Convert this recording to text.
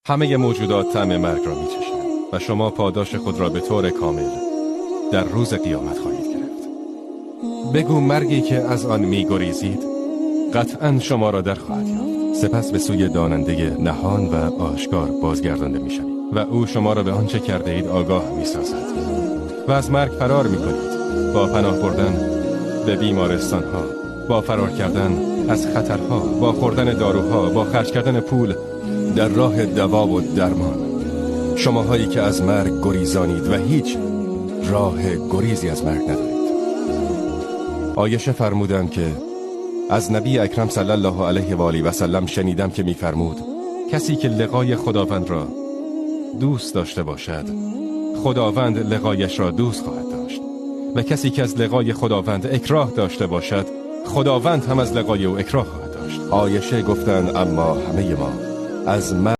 همه موجودات طعم مرگ را میچشند و شما پاداش خود را به طور کامل در روز قیامت خواهید گرفت. بگو مرگی که از آن میگریزید قطعا شما را در خواهد یافت. سپس به سوی داننده نهان و آشکار بازگردانده میشوید و او شما را به آنچه کرده اید آگاه میسازد و از مرگ فرار میکنید با پناه بردن به بیمارستان ها، با فرار کردن از خطرها، با خوردن داروها، با خرج کردن پول در راه دوا و درمان. شماهایی که از مرگ گریزانید و هیچ راه گریزی از مرگ ندارید. عایشه فرمودند که از نبی اکرم صلی الله علیه و آله و سلم شنیدم که میفرمود کسی که لقای خداوند را دوست داشته باشد، خداوند لقایش را دوست خواهد داشت و کسی که از لقای خداوند اکراه داشته باشد، خداوند هم از لقای او اکراه خواهد داشت. عایشه گفتند اما همه ما از مرگ